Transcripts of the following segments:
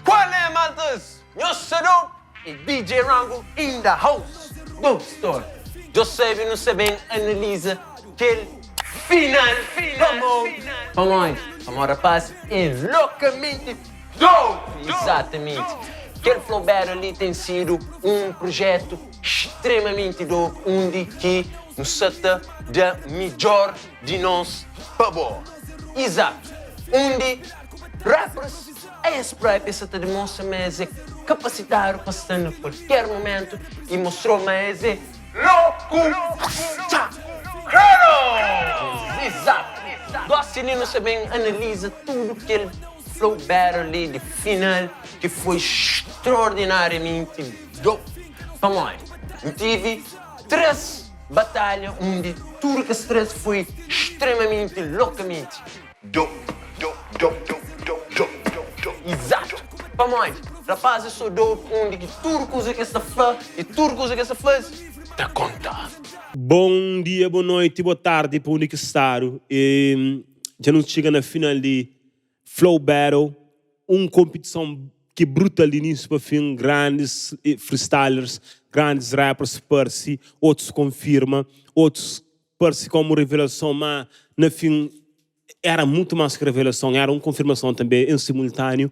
Qual é maltas? Nhos sta dope? É DJ Rango in the house! Dope story! Djo sabe nu sa ben analiza kel final pamodi pamodi pamodi rapaz é lokamenti dope! Exatamenti! Kel Flow Battle li ten sidu un projetu stremamenti dope undi ki nu sa ta da midjor di nos pa bo! Exato! Undi rappers Es própi sa ta dimonstra ma es é kapasitadu pa sta na kualker mumentu i mostrou ma es é loku! Txa! Izatu! Gosi li nu sa ben analiza tudu kel flow battle li di final ki foi straordinariamenti dope. Pamodi? Nu tivi 3 batalha undi tudu kes 3 foi stremamenti lokamenti. Dope, dope, dope, dope, dope, dope, dope, dope. Izatu! Pamodi? Rapaz é so dope undi ki tudu kuza ki es ta fla i tudu kuza ki es ta faze ta konta. Bom dia, bo noiti, bo tardi pa undi ki stadu e dja nu txiga na final di Flow Battle, un kompitison ki brutal di inísiu pa fin, grandis freestylers, grandis rappers parsi, otus konfirma, otus Parse komu revelason, má na fin éra mutu más ki revelason, éra un konfirmason tanbê en simultániu.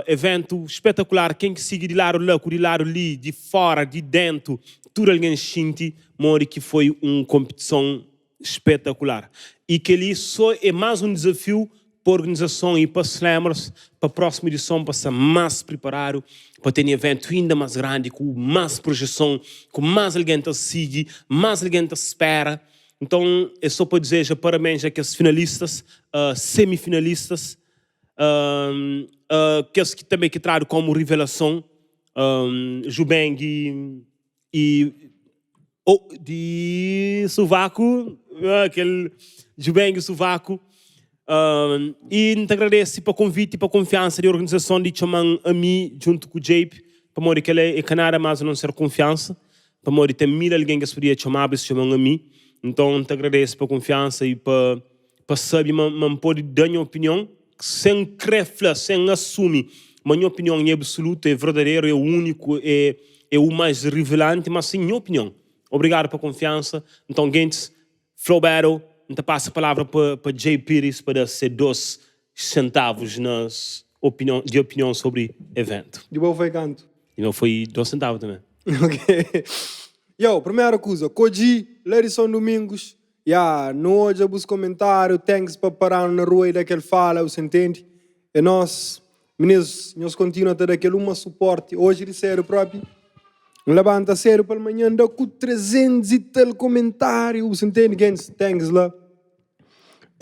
Eventu spetakular, ken ki sigi di ladu la ku di ladu li, di fóra, di déntu, tudu algen xinti modi ki foi un konpitison spetakular. I kel-li sô é más un dizafiu pa organizason i pa slammers pa prósimu edison pa sta más priparadu pa tene eventu inda más grandi ku más projeson, ku más algen ta sigi, más algen ta spera. Nton é sô pa dizeja parabens a kes finalistas, semi-finalistas, kes ki tanbe ki tradu komu rivelason, Jubeng i Oh, di suvaku, kel Jubeng Suvaku. I N ta agradese pa konviti i pa konfiansa di organizason di txoma-m ami djuntu ku Jape, pamodi kel-la é ka nada más a non ser konfiansa, pamodi ten mil algen ki es podia txomaba, es txoma-m ami. Nton, N ta agradese pa konfiansa i pa pa sabe ma ma N pode da nha opinion sen krê fla, sen asumi ma nha opinion é absolutu, é verdaderu, é úniku, é é u mais rivelanti, mas sin nha opinion. Obrigadu pa konfiansa. Nton, gentis, Flow Battle, N ta pasa palavra pa pa Jay Pires pa da se dos sentavus na opinion di opinion sobri eventu. Di bo foi kantu? Di meu foi dos sentavu tanbe. Ok. Yow, primeru kuza, Kodji, la di São Domingos, Ya, nu odja bus komentariu, thanks pa paranu na rua i da kel fala, bu sa intendi? E nos, minis, nhos kontinua ta da kel uma suporti, oji di sedu propi, N labanta sedu palmanhan da ku 300 i tal komentariu, bu sa intendi? Gentis, thanks la.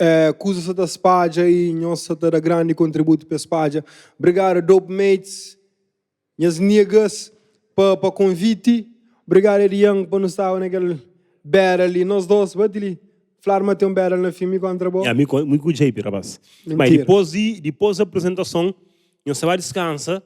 Eh, kuza sa ta spadja i nhos sa ta da grandi kontributu pa spadja. Brigadu Dope Mates. Nhas niggas pa pa konviti. Obrigado Edian pa nu staba na kel battle li nos dos bati li fladu ma ten un battle na fin mi kontra bo. Ya mi mi ku JP rapaz. Mas Mentira. dipos di dipos apresentason nhos ta ba diskansa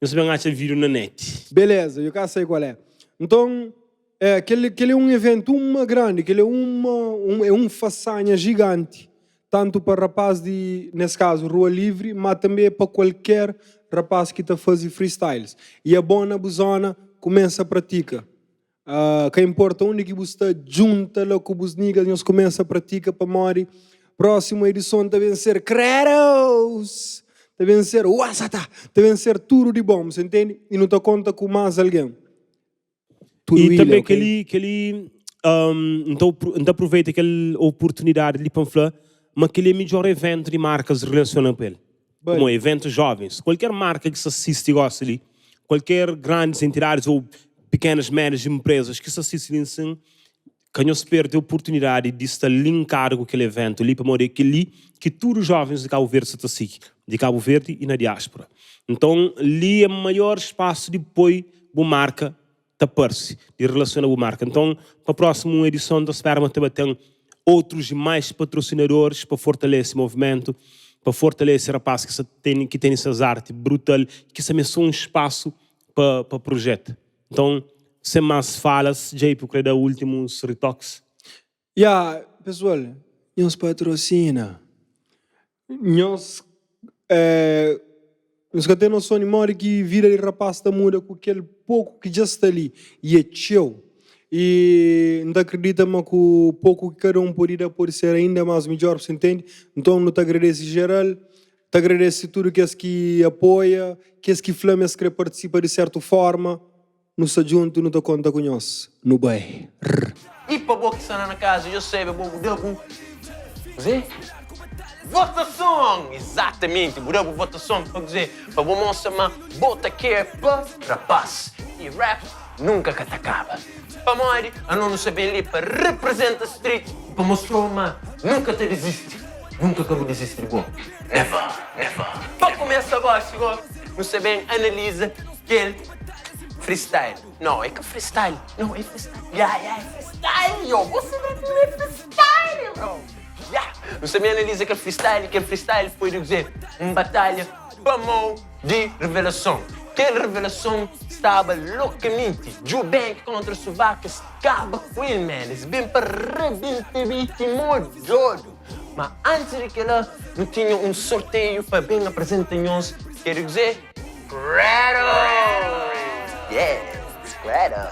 nhos ta ben atxa video na net. Beleza, yo ka sai kual é. Nton, é, kel, kel é un eventu uma grandi, kel é uma, un, é un fasanha giganti, tantu pa rapaz di, nes kazu, Rua Livri, ma tanbe pa kualker rapaz ki ta fazi freestyles. I é bon na bu zona kumesa pratika. Ka inporta undi ki bu sta, djunta la ku bus niggas, nhos kumesa pratika pamodi prósimu edison ta ben ser kredos! Ta ben ser uasata! Ta ben ser tudu di bon, bu sa intende? I nu ta konta ku más algen. Tudu I ilha, tanbe ok? kel-li, kel-li, N ta, N ta aproveita kel oportunidadi li pa N fla ma kel-li é midjór eventu di markas relasiona ku el. Bali. Pamodi eventu jovens, kualker marka ki sta sisti gosi li, kualker grandis entidadis ou pekenas, médias enprezas ki sta sisti li nsin, ka nhos perde oportunidadi di sta linkadu ku kel eventu li, pamodi é kel-li ki tudu jovens di Kabu Verdi sta ta sigi, di Kabu Verdi i na diáspora. Nton, li é maior spasu di poi bu marka ta parse, di relasiona bu marka. Nton, pa prósimu edison, N ta spera ma ta ba ten otrus i mais patrosinadoris pa fortalese movimentu, pa fortalese rapaz ki sa tene, ki tene ses arti brutal, ki sa meste un spasu pa pa projeta. Nton, sen más falas, JP, bu kre da últimus ritoks? Ya, pesual, Nhos patrosina. Nhos eh, nhos ka ten noson di modi ki vida di rapaz ta muda ku kel poku ki dja sta li. I é txeu. I N ta akredita ma ku poku ki kada un pode da pode ser ainda más midjór, bu sa intende? Nton nu ta agradese jeral, ta agradese tudu kes ki apoia, kes ki fla ma es kre partisipa di sértu fórma. Nu sta djuntu, nu ta konta ku nhos. Nu bai! Rr. I pa bo ki sta la na kaza dja sabe bo bu da bu Kuzê? Votason! Izatamenti, bu da bu votason pa kuzê? Pa bo mostra ma bo ta kre pa rapaz. I rap nunka ka ta kaba. Pamodi ano nu sta ben li pa reprezenta street i pa mostrou ma nunka ta dizisti. Nunka ka bu dizisti di bo. Never, never. Pa kumesa gosi go, nu sta ben analiza kel freestyle. No, é ka freestyle. No, é freestyle. Ya, ya, é freestyle, yo. Bo sabe ki é freestyle, bro. Ya. Nu sta ben analiza kel freestyle. Kel freestyle foi di kuzê? Un batalha pa mou di revelason. Kel revelason staba lokamenti. Djubenk kontra Suvaku, es kaba ku el, man. Es ben pa rebenta beat mododu. Ma antis di kel-la, nu tinha un sorteiu pa ben aprizenta nhos, ker dizer, Credo! Yes, Credo!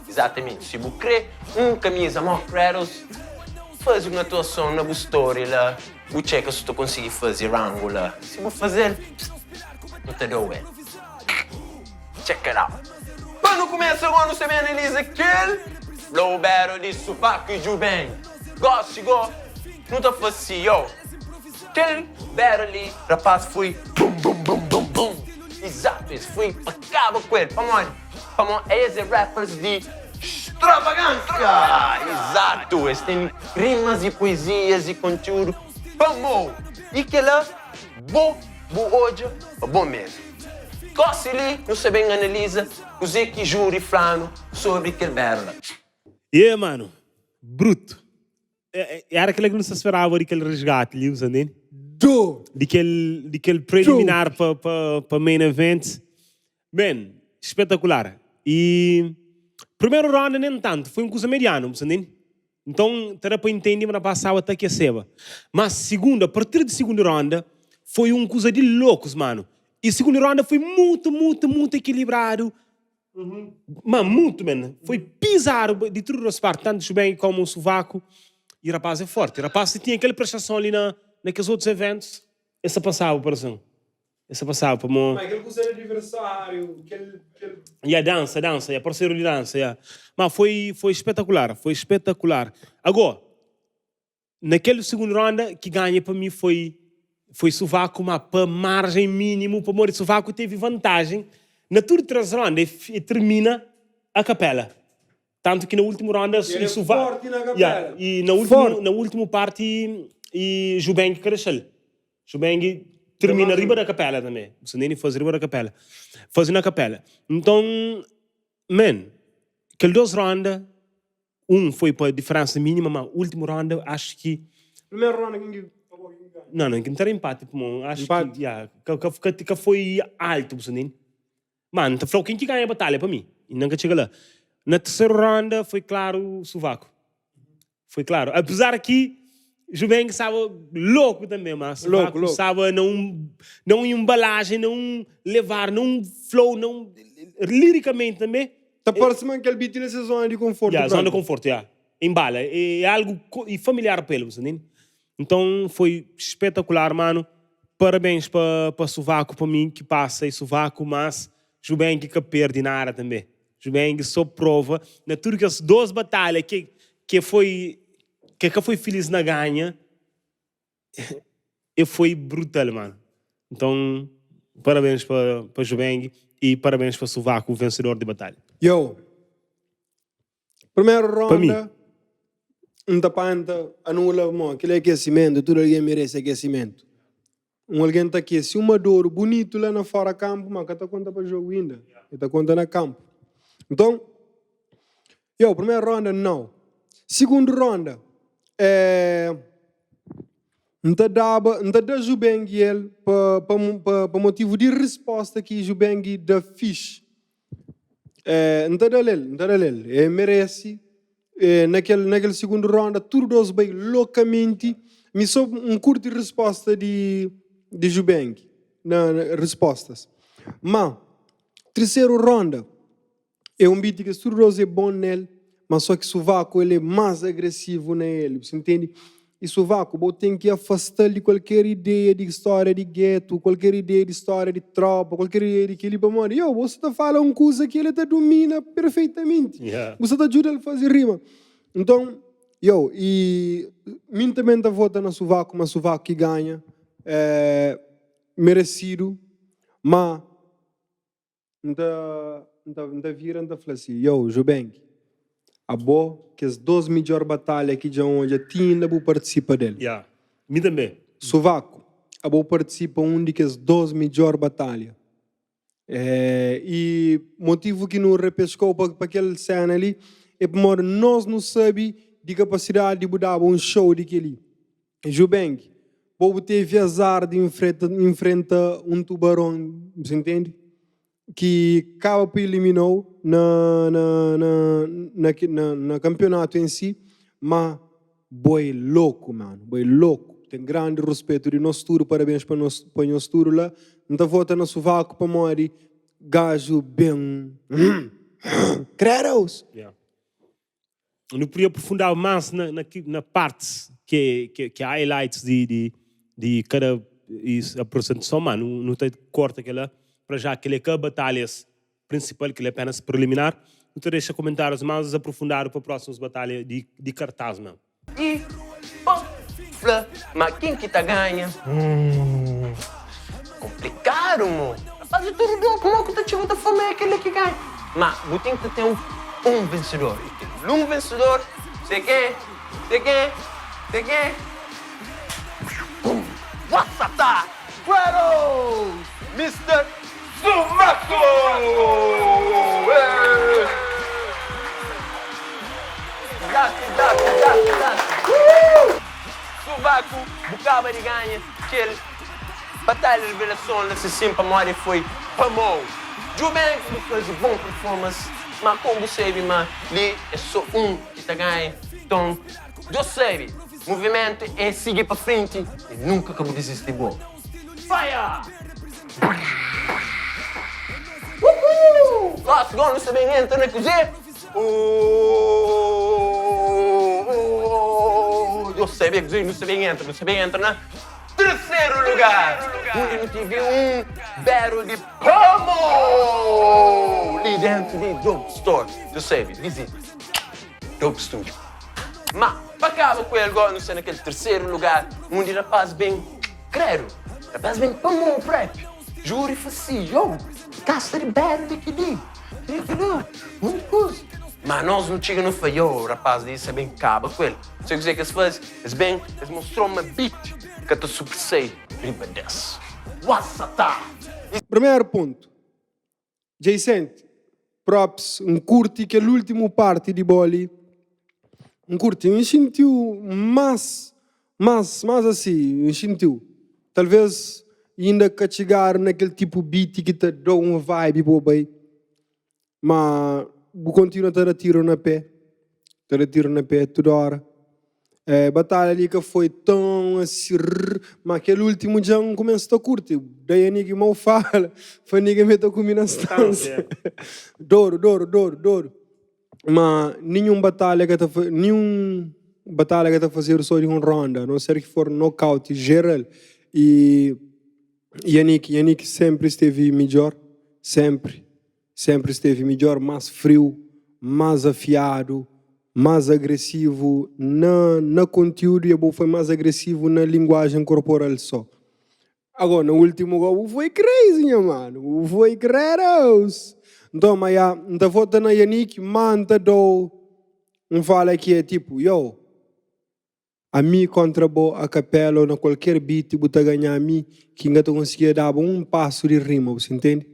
Izatamenti, si bu kre un kamiza mo Credos, faze un atuason na bu story la, bu txeka si bu ta konsigi faze rangu la. Si bu fazel, nu ta da-u el. Check it out! Pa nu kumesa gó, nu sta ben analiza kel Flow Battle di Suvaku i Djubeng. Gósi gó, nu ta fla si, yo, kel battle li, rapaz fui bum bum bum bum bum. Izatu, es fui pa kaba ku el. Pamodi? Pamodi es é rappers di stravagansia! Izatu, es ten rimas i poezias i kontiúdu pa mou. I kela, bo bu odja pa bo mesmu. Gósi li, nu sta ben analiza kuzê ki júri fla-nu sobri kel battle la. Ye mano, bruto. Era kela ki nu sta speraba di kel resgati li, bu sa ntende? Do! Di kel, di kel preliminar pa, pa, pa main event. Man, espetakular. E primeru ronda nen tantu, foi un kuza medianu, bu sa ntende? Nton, ta da pa intende ma rapaz staba ta akeseba. Mas sigundu, a partir di sigundu ronda, foi un kuza di lokus, mano. E sigundu ronda foi mutu, mutu, mutu ekilibradu. Ma mutu men, foi pizadu di tudu dos parti, tantu Xubengue komu Suvaku. E rapaz é forti. Rapaz si tinha kel prestason li na na kes otus eventus, es ta pasaba pa rason. Es ta pasaba pamo. Ma kel kuza di adversáriu, kel kel. Ya dansa, dansa, ya parseru di dansa, ya. Ma foi foi espetakular, foi espetakular. Ago, Na kel sugundu ronda ki ganha pa mi foi foi Suvaku ma pa marjen minimu pamodi Suvaku tevi vantajen na tudu 3 ronda e termina a kapela tantu ki na ultimu ronda El é forti na kapela. Ya i na ultimu na ultimu parti i Jubenk ka dexal Jubenk termina riba da kapela tambe bu sa ntende fazi riba da kapela fazi na kapela nton man kel 2 ronda Um foi pa diferensa minima ma ultimu ronda acho ki. Primeru ronda kin ki pa bo kin ki ganha? Não, não, ki nta da empate pamo acho Empate? ki ya ka ka ka ka foi altu bu sa ntende. Ma nta flau kin ki ganha batalha pa mi, inda nka txiga la. Na terseru ronda foi klaru Suvaku. Foi klaru, apesar ki Juvenk staba loku tambe ma Loku, Suvaku loku. staba na um na um embalagem, na um levar, na um flow, na um liricamente tambe. Ta parse ma kel beat li é se zona di konfortu. Ya, zona di konfortu, ya. Embala. É algu e familiar pa el, bu sta ntende? Nton, foi espetakular, manu. Parabéns pa pa Suvaku, pa mi ki pasa e Suvaku, mas Jubenki ka perde nada tanbe. Jubenki so prova na tudu kes dos batalha ke ke foi ke ka foi filis na ganha. E foi brutal mano. Nton parabéns pa pa Jubeng e parabéns pa Suvaku vencedor di batalha. Yo. Primeru Pa mi. ronda N ta panta anula mo kel akesimentu tudu algen merese akesimentu. Un algen ta akese uma doru bunitu la na fora kampu ma ka ta konta pa jogu inda, e ta konta na kampu. Nton Yo, primeru ronda nau. Sigundu ronda, eh, N ta daba, N ta da Jubeng el pa, pa, pa, pa motivu di risposta ki Jubeng da fix. Eh, N ta da-l el, N ta da-l el. E merese. Na kel na kel sigundu ronda tudu dos bai lokamenti. Mi so N kurti risposta di di Jubenki na rispostas. Ma triseru ronda é un beat ki es tudu dos é bon nel, ma so ki Suvaku el é más agresivu na el, bu intende? I Suvaku bo ten ki afasta-l di kualker ideia di stória di getu, kualker ideia di stória di tropa, kualker ideia di kel-li, pamodi yo, bo sta ta fala un kuza ki el ta dumina perfeitamenti, bu sta ta djuda-l faze rima. Nton, yo, i mi tanbe N ta vota na Suvaku, ma Suvaku ki ganha, é meresidu, ma. N ta, N ta, N ta vira N ta fla si, Yo, Jubenki, abo kes dos midjor batalha ki dja N odja ti inda bu partisipa del. Ya, mi tanbe. Suvaku, abo partisipa un di kes dos midjor batalha. Eh, i motivu ki nu repeskou pa, pa kel sena li é pamodi nos nu sabi di kapasidadi di bu daba un show di kel-li. Jubenki, bo bu tevi azar di infreta infrenta un tubaron, bu intende? Ki kaba pa iliminau na na na na na na kanpionatu en si, ma bo é loku manu, bo é loku. Ten grandi ruspetu di nos tudu, parabens pa nos pa nhos tudu la. N ta vota na Suvaku pamodi gaju ben Credos! Yeah. Nu podia aprofundaba más na, na, na partes que, que, que highlights di, di, di kada apresentason, má nu, nu ta korta kela para já kel é ka batalhas prinsipal, kel é apenas preliminar. Nu ta dexa komentárius más aprofundadu pa próximus batalha di, di kartaz mesmu. I pa fla ma ken ki ta ganha? Hum, konplikadu mo. Rapaz é tudu dopu mo ku ta txiga ta fla ma é kel-li ki ganha. Ma bu ten ki ten un vensedor. I kel un vensedor se ken? Se ken? Se ken? Bum! Wasata! Kratos! Mister Sumaku! Suvaku, bu kaba di ganha kel batalha di revelason la si sin pamodi foi pamou. Djuben ki bu faze bon performance, ma komu bu sabe ma li é so un ki ta ganha, nton djo sabe, movimentu é sigui pa frenti i nunka ka bu disisti bo. Fire! Woohoo! Gosi gosi nu sta ben entra na kuzê? Ooh! Deus sabe kuzê nu sta ben entra, nu sta ben entra na terseru lugar, undi nu tive un battle di promo li dentu di Dope Store. Deus sabe, visita Dope Studio. Ma pa kaba ku el gosi nu sta na kel terseru lugar undi rapaz ben kredu, rapaz ben pa mou propi. Juri fla si, Yo, kasta di battle di kel-li. Ki kel-la? Monti kuza. Má nos nu txiga nu fla, Yo, rapaz li sa ben kaba ku el. Sabe kuzê ki es faze? Es ben, es mostra-m ma beat ka ta suprsai riba des. Wasata! Primeru pontu, Jaycent, props, N kurti kel ultimu parti di bo li. N kurti, N xintiu más, más, más asi, N xintiu. Talvês inda ka txigadu na kel tipu beat ki ta da un vibe pa bo bai. Ma bu kontinua ta da tiru na pé, ta da tiru na pé tudu óra. Eh, batalha li ka foi tão asi, rrr, ma kel últimu dja N kumesa ta kurti. Daí a nigga mau fala, fla nigga me ta kumi na stânsia. Dodu, dodu, dodu, dodu. Ma ninhun batalha ka ta, ninhun batalha ka ta fazedu só di un ronda, a não ser ki for nokaut jeral. E Yannick, Yannick sempri stevi midjor, sempri. Sempri stevi midjor, más friu, más afiadu, más agresivu na na kontiúdu i abo foi más agresivu na linguajen korporal só. Agó na últimu gó bu foi crazy nha manu, bu foi credos! Nton ma ya, N ta vota na Yannick má N ta dou un fala ki é tipu, yo! Ami kontra bo a kapela ou na kualker beat bu ta ganha ami ki N ka ta konsigia daba un pasu di rima bu sa intende?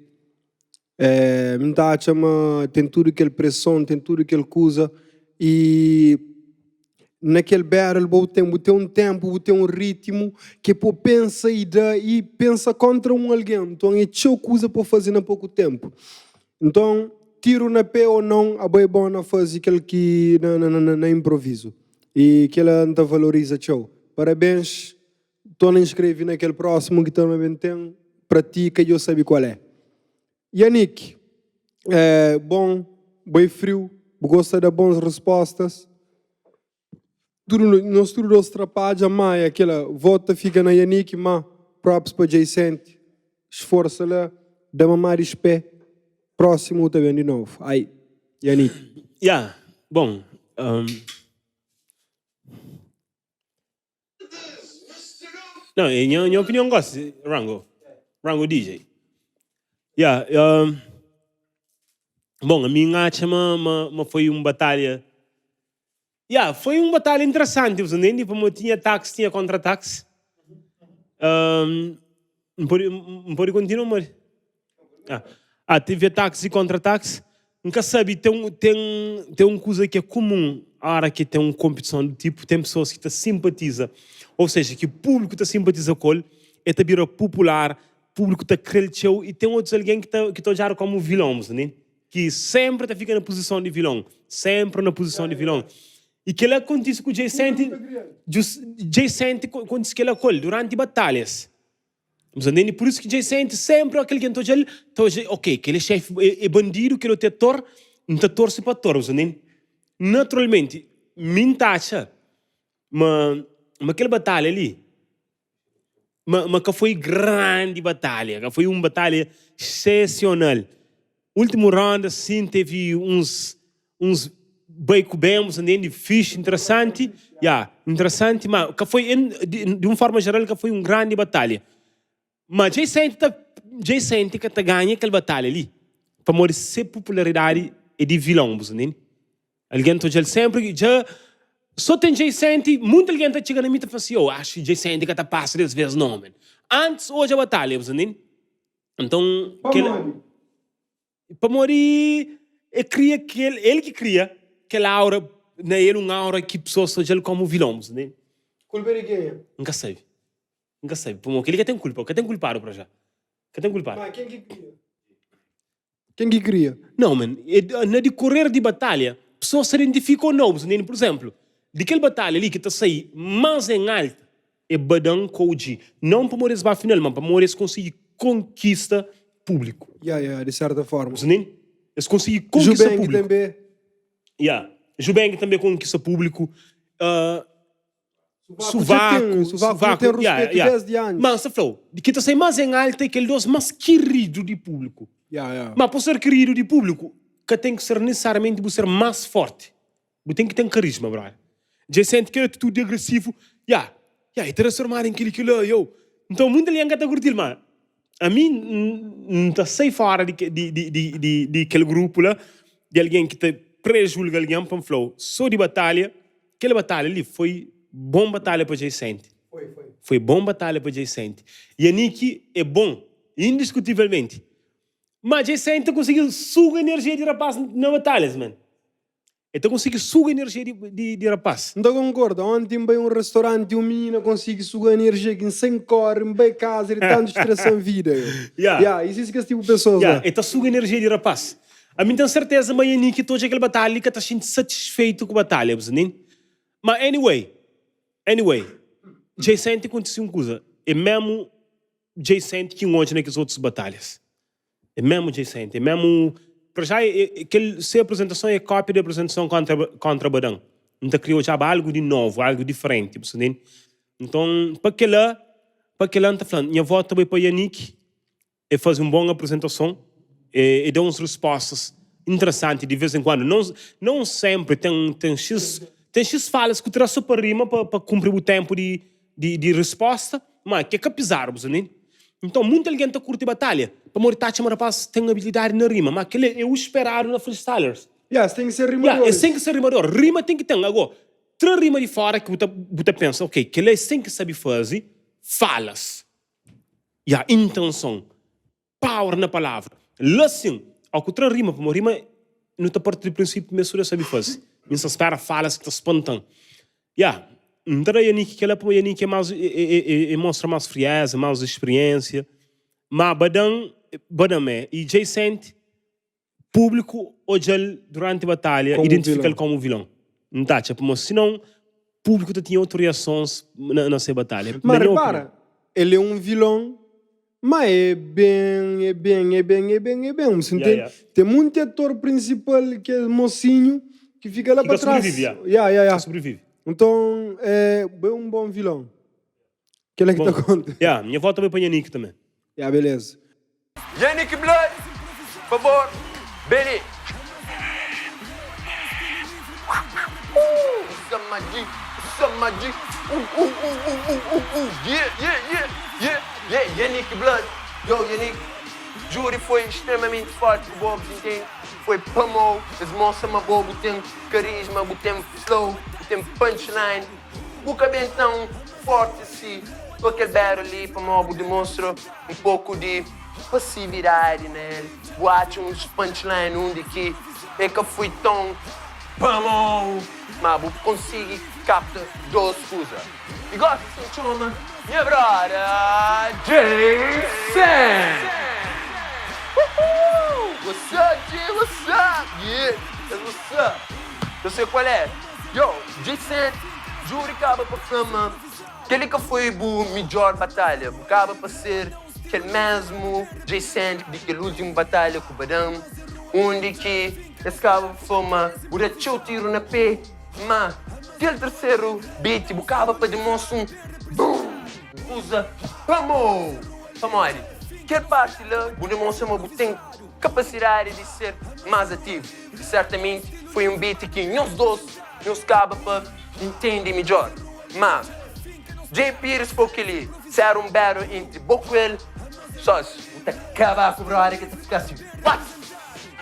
Eh mi ta atxa ma ten tudu kel preson ten tudu kel kuza i na kel battle bo ten bu ten un tempu bu ten un ritmu ki po pensa i da i pensa kontra un algen nton é txeu kuza po faze na poku tempu nton. tiru na pé ou non, abo é bon na faze kel ki na na na na improvizu. I kela N ta valoriza txeu. Parabens, torna inskreve na kel prósimu ki ta ben ten, pratika djo sabe kual é. Yannick, é bon, bo é friu, bu gosta da bons respostas. Tudu nos tudu dos trapadja ma é kela voto ta fika na Yannick ma props pa Jay Cent esforça la da mamá di spé próximo ta ben di novo ai Yannick. Ya, bon. Não, é nha, nha opinião gosto, Rango. Rango DJ. Yeah, bom, a mim acha ma, ma, ma foi um batalha. Yeah, foi um batalha interessante, você entende? Como tinha ataques, tinha contra-ataques. Um, N pode, N pode continua, Mari? Ah, ah, teve ataques e contra-ataques. N ka sabe, ten, ten, ten un kuza ki é kumun ora ki ten un konpetison do tipo, ten pesoas ki ta simpatiza, ou seja, ki públiku ta simpatiza ku el, el ta bira popular, públiku ta kre-l txeu, i ten otus algen ki ta, ki ta odjadu komu vilon, bu Ki sénpri ta fika na puzison di vilon, sénpri na puzison di vilon. I kel-la kontise ku Jay Sent, Jay Sent kontise kel-la ku el duranti batalhas. Bu sta ntende? Pur isu ki Jay Sent sénpri óki algen ta odja-l, ta odja, ok, kel é xéfi, é bandidu, kel otu é ator, N ta torse pa ator, bu sta ntende? Naturalmenti, mi N ta atxa ma ma kel batalha li, Ma, ma ka foi grandi batalha, ka foi un batalha exsesional. Últimu ronda, sim, tevi uns, uns bai ku bem, entende? Fixe, interessanti, ya, interessanti, ma ka foi, en, di, di un forma jeral, ka foi un grandi batalha. Ma Jay Saint ta, Jay Saint ka ta ganha kel batalha li, pamodi se popularidadi é di vilon, bu sta ntende? Algen ta odja-l sénpri dja So ten Jay Senti Munti algen ta txiga na mi ta fla si Yo, axu ki Jay Senti ka ta pasa des vez no, man Antis odja batalha, bu sa ntende? Nton, kel Pamodi? Pamodi e kria kel el ki kria kel aura na el un aura ki pesoas ta odja-l komu vilon, bu sa ntende? Kulpa é di kenha? N ka sabe N ka sabe pamodi kel-li ka ten kulpa ka ten kulpadu pra já Ka ten kulpadu. Ma ken ki kria? Ken ki kria? Não, man. É, na dikorer di batalha, pesoas ta identifika ou nau. Bu sta ntende? Pur izénplu, di kel batalha li ki ta sai más en alta é Badan ku OG. Não pamodi es ba final, ma pamodi es konsigi konkista públiku. Ya, ya, di serta forma. Bu sta ntende? Es konsigi konkista Jubenki públiku. tanbê. Ya. Jubenki tanbê konkista públiku. Ah. Suvaku, Suvaku, suvaku já ten suvaku, ya, ruspetu ya. desdi antis. Ma N sta fla-u, di ki ta sai más en alta é kel dos más kiridu di públiku. Ya, ya. Ma pa ser kiridu di públiku, ka ten ki ser nisisariamenti bu ser más fórti. Bu ten ki ten karisma, brother. Dja e senti kel atitudi di agresivu, ya, ya, e ta transformadu en kel-li, kel-la, yo. Nton, munti algen ka ta kurti-l, ma ami N ta sai fóra di, di, di, di, di, di kel grupu la, di algen ki ta prejulga algen pa N fla-u, sô di batalha, Kel batalha li foi bon batalha pa Jay Saint. Foi bon batalha pa Jay Saint. Yannick é bon, indiskutivelmenti. Ma Jay Saint ta konsigi suga enerjia di rapaz na batalhas, man. El ta konsigi suga enerjia di, di, di rapaz. N ta konkorda. Onti N bai un restoranti un minina konsigi suga enerjia ki N sen kori N bai kaza di tantu stresa-m vida yo. Ya. Ya, izisti kes tipu pesoas Ya, la. el ta suga enerjia di rapaz. Ami n ten serteza ma Yannick ta odja kel batalha li ka ta xinti satisfeitu ku batalha, bu sa ntende? Ma anyway, anyway, Jay Saint kontise un kuza, é memu Jay Saint ki n odja na kes otus batalhas. É memu Jay Saint, é memu, pra já é, é, kel se apresentason é kópia di apresentason kontra, kontra Badan. N ta kria odjaba algu di novu, algu diferenti, bu sa ntende? Nton, pa kela, pa kela n ta fla, nha votu ta bai pa Yannick. E faze un bon aprizentason, e da uns rispostas interesanti di vez en kuandu. Não, não senpri ten, ten xis, ten xis falas ku tra so pa rima pa, pa kunpri bu tenpu di, di, di risposta, ma ke ka pizadu, bu sa ntende? Nton, munti algen ta kurti batalha pamodi ta atxa ma rapaz ten abilidadi na rima, ma kel-li é u speradu na freestylers. Ya, es ten ki ser Ya, es rimadores. ten ki ser rimador. Rima ten ki ten. Ago, tra rima di fora ki bu ta, bu ta pensa, ok, kel-li es ten ki sabe faze falas. Ya, intenson, power na palavra. La sin, ó ku tra rima, pamodi rima nu ta parti di prinsipiu ma es tudu es sabi faze. Mi N sta spera falas ki ta spantan. Ya, N ta da Yannick kela pamodi Yannick é más, e mostra más frieza, más spiriensia. Ma Badan, Badan mé, y Jay Cent. Públiku odja-l duranti batalha, identifika-l komu vilon. N ta atxa pamodi sinon públiku ta tinha otu reasons na se batalha. Ma repara, el é un vilon, ma é ben, é ben, é ben, é ben, é ben. Bu ntende? Ten munti ator prinsipal ki é mosinhu ki fika la pa tras. Ya, ya, ya. Sobrevive. Nton, é un bon vilon. Kela ki ta konta. Ya, nha volta bai pa Yannick tanbe. Ya, beleza. Yannick Blood, favor, ben li. Samadi, samadi, uh uh uh uh uh uh uh, yeah yeah yeah yeah yeah Yannick Blood, yo Yannick, júri foi extremamenti forti ku bo, bu intende? Foi pamou, es mostra ma bo bu ten karisma, bu ten flow, bu ten punchline. Bu ka ben tão forti si pa kel bera li pamó bu dimostra un poku di pasividadi na el. Bu atxa uns punchline undi ki e ka fui tão pamó, ma bu konsigi kapta dos kuza. I gosi si N txoma nha broda Jason! Woohoo! What's up Jay? What's up? Yeah, that's what's up. Eu sei qual é. Yo, Jason, juri kaba pa fla ma kel-li ka foi bu midjór batalha. Bu kaba pa ser kel mésmu Jason di kel últimu batalha ku Badam, undi ki es kaba pa fla ma bu da txeu tiru na pé, má kel terseru beat bu kaba pa dimostra un boom, kuza pamou. Pamodi kel párti la bu dimostra ma bu ten kapasidadi di ser más ativu. I sertamenti foi un beat ki nhos dos nhos kaba pa intendi midjor. Ma Jay Pires fo keli, si era un battle entri bo ku el, sósiu, bu ta kaba ku brother ki ta fika si, what?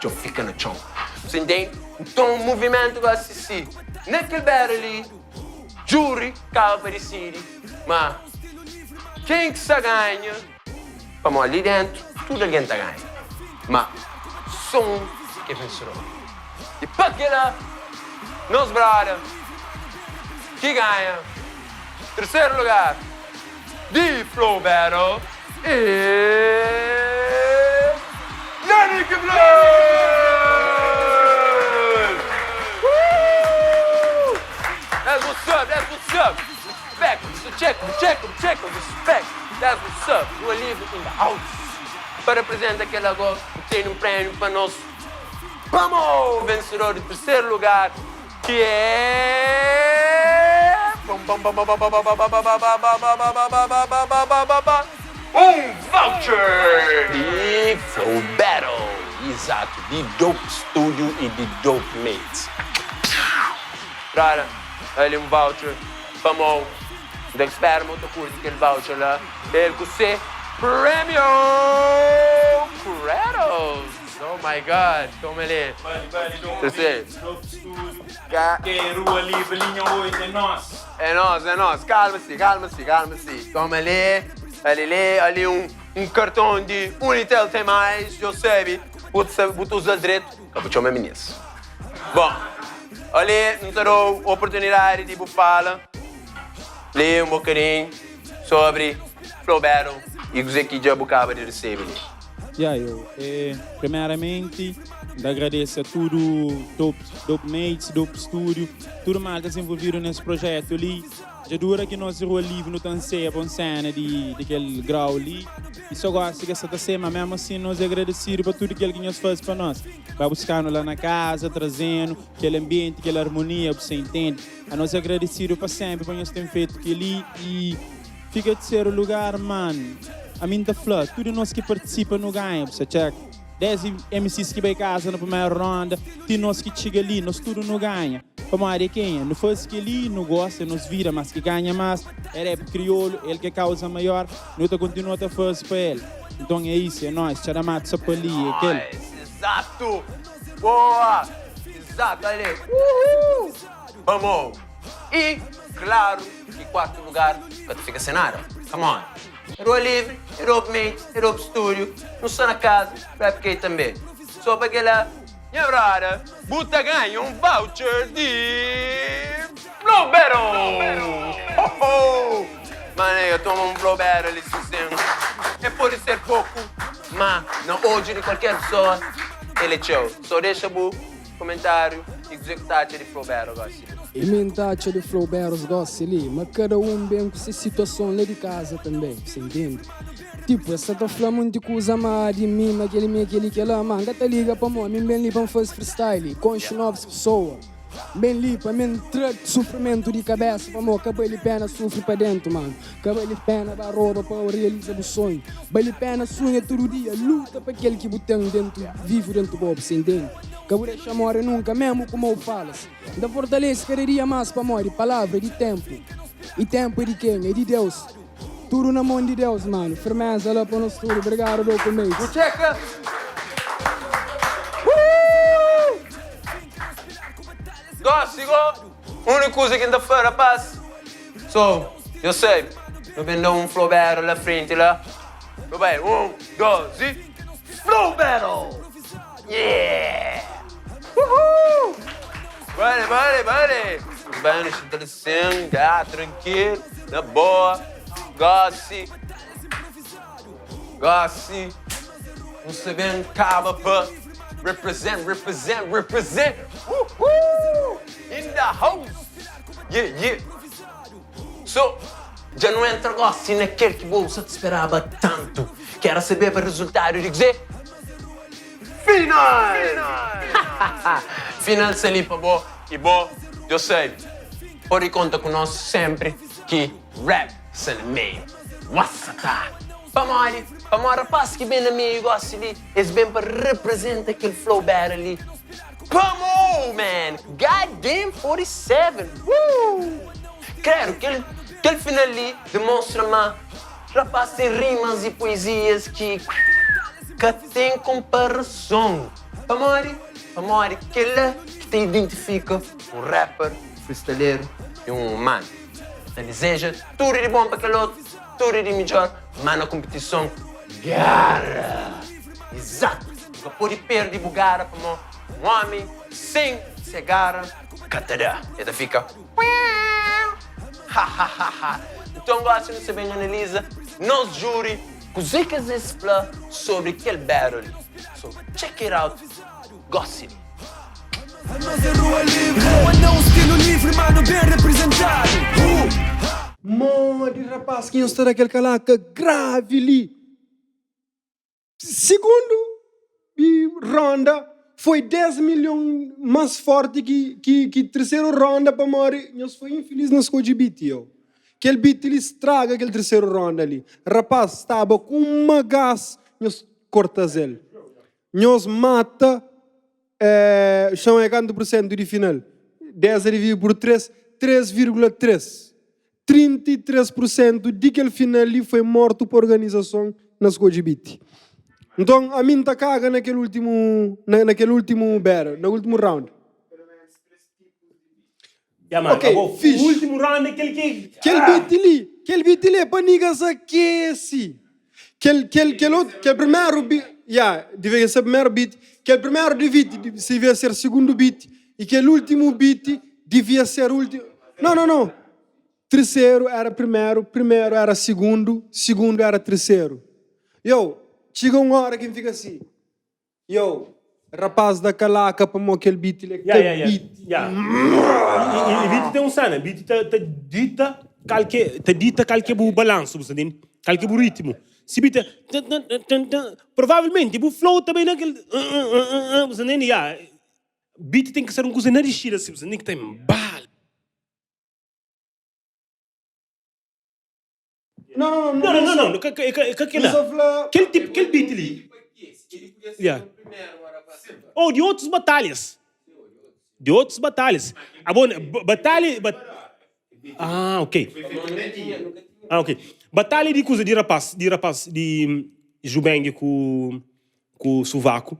Djo fika na txon. Bu intendi? Nton muvimentu gosi si na kel battle li juri kaba pa disidi ma ken ki sa ganha. Pamodi li dentu tudu algen ta ganha, ma so un ki é vensedor. I pa kila, nos brother ki ganha terseru lugar di Flow Battle é Yannick Blood! Woo! That's what's up, that's what's up! Respect, check, check, check, respect! That's what's up, Rua Livre in the house. Pa representa kel ago, nu tene un prémiu pa nos Pamo! Vensedor di terseru lugar ki é. Un voucher di Flow Battle! Izatu, di Dope Studio i di Dope Mates. Brada, ali un voucher pamo. N ta spera ma bu ta kurti kel voucher la. El ku se premio! Credos! Oh my God! Toma li. Bali, bali, dope, Terceiro. dope studio. Ka. Ke rua livre, linha 8, é nós. É nós, é nós. Calma-se, calma-se, calma-se. Toma li, ali li, ali um, um cartão de Unitel tem mais, eu sabe. Bu ta bu ta usa-l dretu, ka bu txoma minis. Bom, ali N ta da-u oportunidadi di bu fala. Lê un bokadinhu sobri Flow Battle i kuzê ki dja bu kaba di resebe li. Ya yo, e primeramenti N ta agradese a tudu Dope, Dope Mates, Dope Studio, tudu maltas envolvidu nes projetu li. Dja dura ki nos di Rua Livri nu ta anseia pa un sena di di kel grau li i so gosi ke sa ta ser, ma mesmu asin nos e agradesidu pa tudu kel ki nhos faze pa nos. Ba buska-nu la na kaza, traze-nu kel anbienti, kel armonia, bu sa intende. Anos é agradesidu pa senpri pa nhos ten fetu kel-li i fika terseru lugar man ami N ta fla tudu nos ki partisipa nu ganha bu sa txeka desdi MCs ki bai kaza na primeru ronda ti nos ki txiga li nos tudu nu ganha pamodi é kenha nu fazi kel-li nu gosta é nos vida mas ki ganha mas é rap kriolu el ki é kauza maior nu ta kontinua ta fazi pa el nton é isu é nois txada matu sa pa li é kel. Nice! Exato! Boa! Exato! Ale! Uhul! Pamou. I klaru ki kuartu lugar ka ta fika sen nada. Come on. Rua Livre é Dope Mate, é Dope Studio, nu sta na kaza, Rap K tanbe. So pa kela, nha brother, bu ta ganha un voucher di Flow Battle! Ho ho! Mané, toma un Flow Battle li si sen. E pode ser poku, ma na odju di kualker pesoa. El é txeu. So dexa bu komentáriu i kuzê ku ta atxa di Flow Battle gosi li. I mi N ta atxa di Flow Battles gosi li ma kada un ben ku se situason la di kaza tanbe, bu sa intende? Tipu, es sa ta fla munti kuza má di mi, ma kel mi é kel-li, kel-la, má N ka ta liga pamó mi N ben li pa N faze freestyle i konxe novus pesoa. N ben li pa mi N tra sufrimentu di kabesa pamó ka bali pena sufri pa dentu, manu. Ka bali pena ba roba pa realiza bu sonhu. Bali pena sunha tudu dia, luta pa kel ki bu ten dentu, vivu dentu bo, bu sa intende? Ka bu dexa more nunka, memu ku mau falas. N ta fortalese kada dia más pamodi palavra é di ténpu i ténpu é di kenha? É di Deus. Tudu na mon di Deus, manu. Firmeza la pa nos tudu. Obrigadu, Dope Mates. Bu txeka? Woo! Gosi go, uniku kuza ki N ta fla rapaz, so, yo sabe, nu ben da un flow battle la frenti la. Nu bai, 1, 2 i flow battle! Yeah! Woohoo! Bale, bale, bale! Bem, nu xinta li sin, ya, trankilu, na boa. Gosi, gosi, nu sta ben kaba pa represent, represent, represent! Woohoo! In the house! Yeah, yeah! So, dja nu entra gosi na kel ki bo sa ta speraba tantu, ki era sabeba rezultadu di kuzê? Final! Final sta li pa bo i bo djo sabe. Pode konta ku nos sempri ki rap sta na meiu. Wasata! Pamodi? Pamodi rapaz ki ben na meiu gosi li, es ben pa reprezenta kel flow battle li. Pamo man! God damn 47! Woo! Credo, kel kel final li demonstra ma rapaz ten rimas i poezias ki ka ten konparason. Pamodi? Pamodi kela ki ta identifika un rapper, freestyleru i un umanu. Ta dizeja tudu di bon pa kel otu, tudu di midjor, ma na konpitison, gara! Izatu! Bu ka pode perde bu gara pamó un ómi sen se gara ka ta da. E ta fika Hahahaha. Nton gósi nu sta ben analiza nos júri kuzê ki es fla sobri kel battle li. So check it out gósi li. Modi rapaz ki nhos ta da kel kalaka gravi li? Sigundu ronda foi 10 milhon mas forti ki ki terseru ronda pamodi nhos foi infeliz na skodje beat yo. Kel beat li straga kel terseru ronda li. Rapaz staba ku uma gas nhos kortas el. Nhos mata xon é kantu por sentu di final? 10 a dividi por 3, 3,3. 33 por sentu di kel final li foi mortu pa organizason na skodje beat. Nton ami N ta kaga na kel ultimu na kel ultimu battle, na ultimu round. Ya man, Ok, abo fixe. ultimu round é kel ki Kel ah! beat li, kel beat li é pa niggas akese. Kel kel kel otu, kel primeru beat, ya, devia ser primeru beat, kel primeru di beat devia ser sigundu beat i kel ultimu beat devia ser ultimu, no no no, Triseru éra primeru, primeru éra sigundu, sigundu éra triseru. Yo, txiga un óra ki N fika si, yo, rapás da kalaka pamó kel beat li é Ya, ka ya, ya, beat. ya. I, i, i beat ten un sena, beat ta, ta dita kal ke, ta dita kal ke bu balansu, bu sta ntende? Kal ke bu ritmu. Si beat é tan tan tan tan tan, provavelmenti bu flow ta bai na kel an an an an an, bu sta ntende? Ya, beat ten ki ser un kuza na dixida si, bu sta ntende? Ki ta enbala. Não, não, não, Não, não, não, não, ka, ka, ka, ka Não kel-la. só fla. Kel tipo, kel beat li. Yeah. Ou di otus batalhas. Di otus batalhas. Abo, batalha, bat... Ah, ok. Ah, ok. Batalha di kuza di rapaz, di rapaz di Jubeng ku ku Suvaco.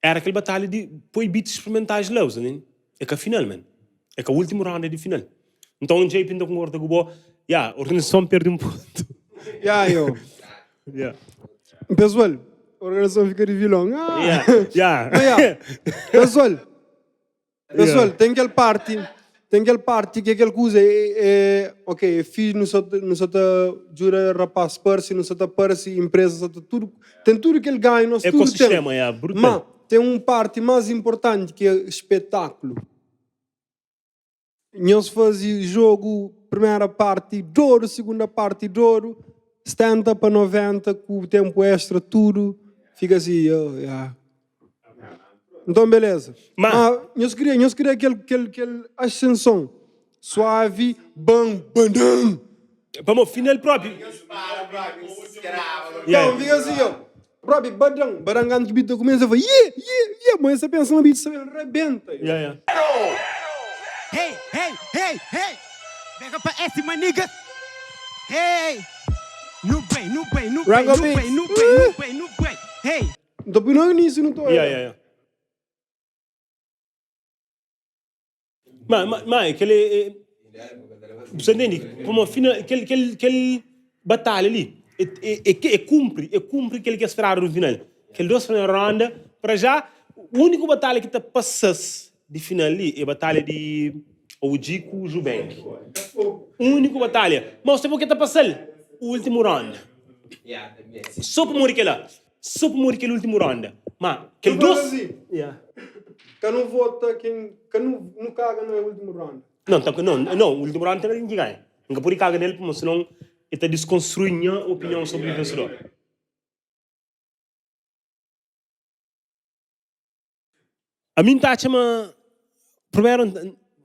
Era kel batalha di poi beats experimentais la, usa nen? É ka final, man. É ka últimu ronda di final. Nton, JP, N ta konkorda ku bo. Ya, organizason perde un pontu. Ya, yo. Ya. Pessoal, organizason fika di vilon. Ah. Ya, ya. Mas, ya. Pessoal, Pessoal, ten kel parti, ten kel parti ki é kel kuza, é, é, ok, é fixe, nu sa, nu sa ta djuda rapaz parse, nu sa ta parse, empresa sa ta tudu, ten tudu kel ganhu, nos tudu ten. Ekosistema, ya, brutal. Ma, Ten un parti más inportanti ki é spetaklu. Nhos faze jogu primera parti dodu, segunda parti dodu, 70 pa 90 ku tempu extra tudu fika si, oh ya. Nton beleza. Ma Ma nhos kria, nhos kria kel kel kel ascenson suavi, ban, bandan. Pamo final propi. Yeah. Nton fika si, oh. Propi badan, badan kantu ki beat ta kumesa fla ye, ye, ye, bo es ta pensa ma beat sta ben rebenta yo. Yeah, yeah. Hey, hey, hey, hey Bega pa S my niggas Hey Nu bai, nu bai, nu bai, Rango nu bai, Beats. nu bai, nu bai, nu bai Hey. Nta pui no inicio nu ta Yeah, oia. yeah, yeah. Ma, ma, ma é kel é, é, bu sa ntende? Pamodi fina, kel, kel, kel batalha li é, é, é, é kunpri, é kunpri kel ki é speradu no final. Kel dos primeru ronda, para já, úniku batalha ki ta pasa-s di final li é batalha di OG ku Jubank. Úniku batalha. Ma bu sabe ke ta pasa-l? Últimu ronda. So pamodi kel-la. So pamodi kel últimu ronda. Ma kel Nu faze dos. asi. Yeah. Ka nu vota ken ka nu nu kaga na últimu ronda. Não, ta, não, não, últimu ronda ten algen ki ganha. N ka pode kaga nel pamodi sinon e ta diskonstrui nha opinion sobri vensedor. Ami N ta atxa ma primeru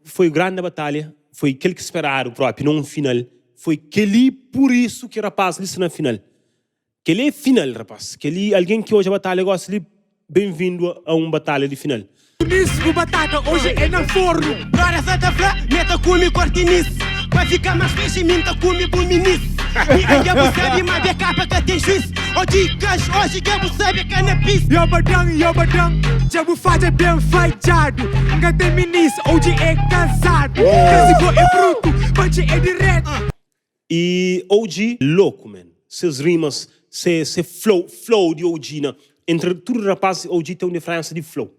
foi grandi batalha, foi kel ki speradu propi, na un final. Foi kel-li, pur isu ki rapaz li sta na final. Kel-li é final, rapaz. Kel-li, algen ki odja batalha gosi li, ben-vindu a un batalha di final. Miss ku batata hoje é na forno. Brother sa ta fla me ta kumi kortinis Pa fika mas fixe mi nta kumi bu minis Nigga dja bu sabi ma BK ka ten juiz Ô dicas hoje dja bu sabi ka na pis. Yo badan, yo badan, dja bu fadja ben fadjadu N ka ten minis, oji é kazadu Kasi bo é brutu, pantxi é diretu. E OG louco man, ses rimas, se se flow, flow di OG na, entre tudu rapaz OG ten un diferensa di flow.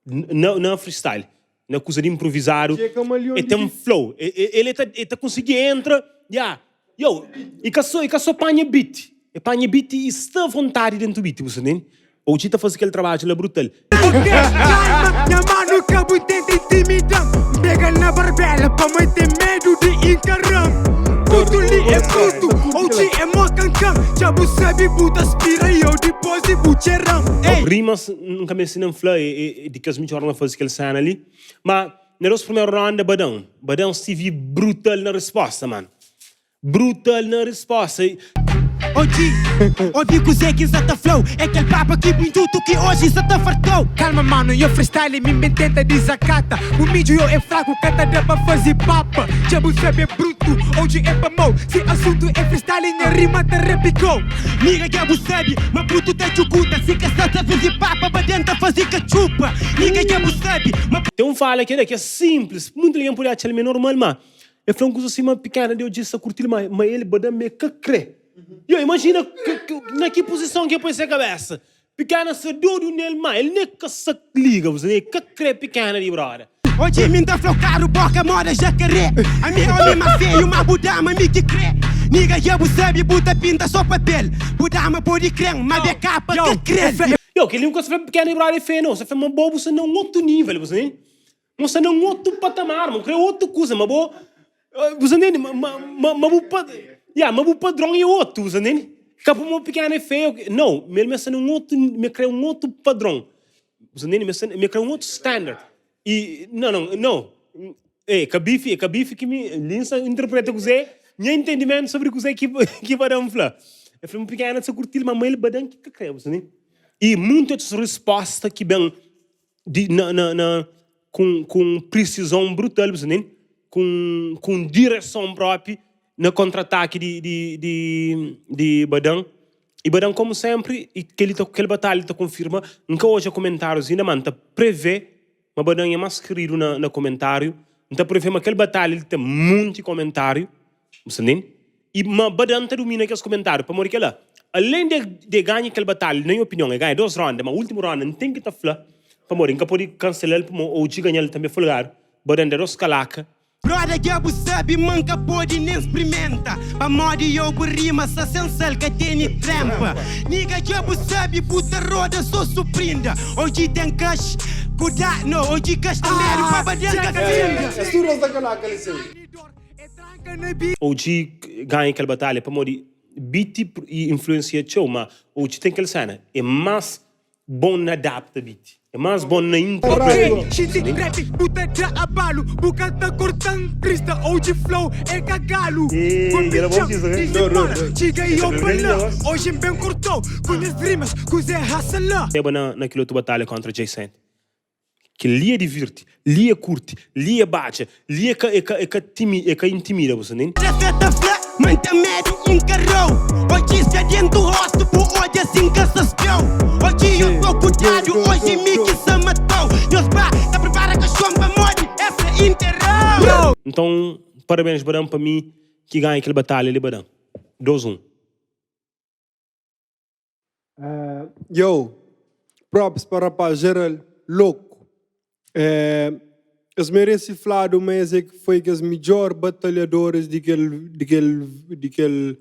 Na na freestyle, na kuza di improvizadu, Dje kamaleon e di ten beat. flow, e e el e ta e ta konsigi entra, ya, yo, e ka so e ka so panha beat, e panha beat i sta avontadi dentu beat, bu sta ntende? OG ta faze kel trabadju la brutal. Ok, kalma, nha manu ka bu tenta intimida-m N pega-l na barbela pamo el ten medu di inkara-m Putu li é brutu, OG é mó kankan Dja bu sabe bu ta spira yo dipôs di bu txera-m Ei! Rimas N ka meste nen fla é di kes midjor na faze kel sena li Ma na dos primeru ronda Badam Badam stive brutal na risposta mano Brutal na risposta. OG, obi kuzê ki N sa ta fla-u É kel papa ki bu indutu ki oji N sa ta farta-u. Kalma mano, yo freestyle mi ben tenta dizakata Bu midju yo é fraku, ka ta da pa fazi papa Dja bu sabe é brutu, OG é pa mau Si asuntu é freestyle nha rima ta repikau. Nigga dja bu sabe ma brutu ta djuguta Si ka sa ta fazi papa ba denta fazi katxupa Nigga dja bu sabe ma. Ten un fala ki é simples, munti algen pode atxa-l ma é normal, ma El fla un kuza sima pikena di odja sta kurtil ma ma el ba da me ka kre. Yo imajina na ki puzison ki el poi se kabesa. Pikena sta dodu nel ma el ne ka sta liga bu el ka kre pikena di broda. Odja mi nta flau karu boka moda jacaré Ami é omi mas feio ma bu dama mi ki kre Nigga dja bu sabi bu ta pinta so papel Bu dama podi kren ma BK pa ka krel. Yo kel li un ka sta fla pikena di broda é feia no, sta fla ma bo bu sta na un otu nivel bu sta Bo sta na un otu patamar, ma bu kre otu kuza, ma bo, bu sta ntende? Ma, ma, ma bu pa, ya, ma bu padron é otu, bu sta ntende? Ka pamodi pikenu é feiu, nau, ma el meste na un otu, me kre un otu padron, bu sta ntende? Me sta, me kre un otu standard. I, nau, nau, nau, e ka bifi, e ka bifi ki mi, li N sta interpreta kuzê, nha entendimentu sobri kuzê ki, ki Badam fla. El fla ma pikenu ta kurti-l, ma ma el Badam ki ka kre, bu sta ntende? I muntu otus risposta ki ben di na na na ku ku un prisizon brutal bu sa ntende ku un ku un direson propi na kontra-ataki di di di di Badan i Badan komu senpri i kel ta kel batalha ta konfirma N ka odja kumentárius inda ma N ta prevê ma Badan é más keridu na na kumentáriu N ta prevê ma kel batalha li ten munti kumentáriu Bu sta ntende? I ma Badan ta dumina kes kumentáriu pamodi kel-la. Alén di di e ganha kel batalha, na nha opinion, e ganha dos ronda, ma últimu ronda N ten ki ta fla pamodi N ka pode kansela-l pamodi OG ganha-l tanbe folgadu. Badan da dos kalaka. Broda dja bu sabi ma nka podi nen sprimenta Pamodi yo bu rima sa sen sal ka teni trempa Nigga dja bu sabi bu ta roda so suprinda Oji ten kax ku da no oji kax ta medu pa baden ka finda. Es tudu es ta kalaka li sin. OG ganha kel batalha pamodi beat influencia txeu ma OG ten kel sena é mas bon na adapta beat é mas bon na interpreta Ok, xinti rap bu ta da abalu Bu ka ta korta-m krista OG flow é ka galu Konbitxa-m disdi para Txiga i opa la Oji N ben korta-u ku nhas rimas Kuzé hasa la. Seba na na kel otu batalha kontra Jay Cent Kel li é divirti, li é kurti, li é badja, li é ka é ka é ka timi é ka intimida bu sa ntende? Cê ta fla ma N ten medu inkarau Oji sta dentu rostu bu odja si N ka sa spiau Oji yo tô kudadu, oji mi ki sa matau Nhos ba ta pripara kaxon pamodi es sa interau. Nton parabéns Badan pa mi ki ganha kel batalha li Badan 2 1. Yo, props pa rapaz geral louco. Es merece fladu ma es é foi kes midjor batalhadores di kel di kel di kel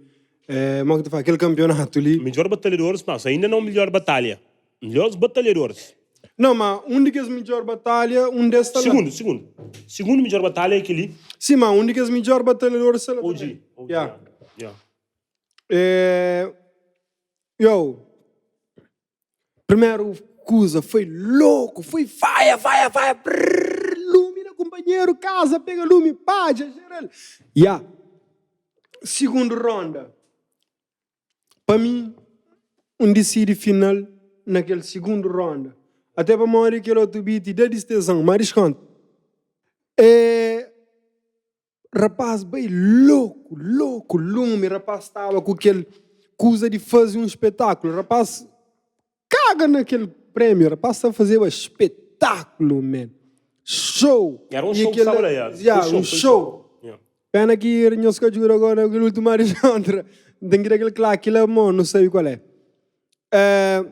mo ki ta fla kel campeonato li. Midjor batalhadores mas ainda não midjor batalha. Midjores batalhadores. Não, ma um di kes midjor batalha um des sta la. Segundo, segundo. Segundo midjor batalha é keli. Sim, ma um di kes midjor batalhadores sta la OG. também. OG. Yeah. Yeah. É, yo, primeru kuza foi louco, foi faia, faia, faia, brrr, lumi na kumpanheru, kaza pega lumi, padja, geral. Ya, sigundu ronda, pa mi, N disidi final na kel sigundu ronda, ate pamodi kel otu beat da distezan, ma diskonta. É. Rapaz bai loku, loku, lumi, rapaz staba ku kel kuza di fazi un spetakulu, rapaz kaga na kel premiu, rapaz sta fazeba spetakulu man, show, Era un show ki staba la, ya, ya, un show, pena ki nhos ka djuda gora na kel ultimu arisontra, ten ki da kel klaki la, mo, nu sabi kual é.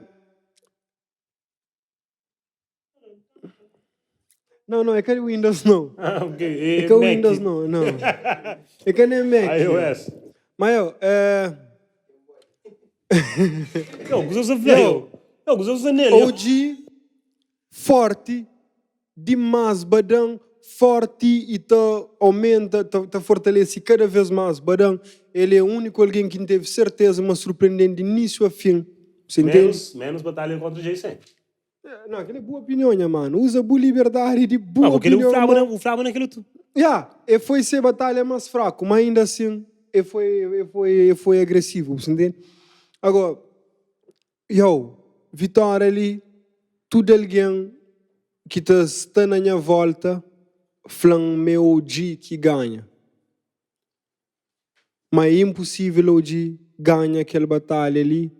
Não, não, é ka Windows não. Ah, ok. É, É ka Mac. Windows não, não. É ka nem Mac. iOS. Mas eu, é... Não, que você fala, eu. Não, que você nele. OG forte demais, Badão forte e ta aumenta, ta, ta fortalece cada vez mais. Badão, ele é o único alguém que teve certeza, mas surpreendente de início a fim. Você entende? Menos, menos batalha contra o Jason. Não, aquela é boa opinião, nha mano. Usa boa liberdade de boa Ah, porque ele opinião. o Flávio, mano. o Flávio naquele outro. Yeah, e foi ser batalha mais fraco, mas ainda assim, e foi, e foi, e foi agressivo, você entende? Agora, yo, vitória ali, tudo alguém que tá, está na minha volta, flan meu OG que ganha. Mas é impossível OG ganha aquela batalha ali,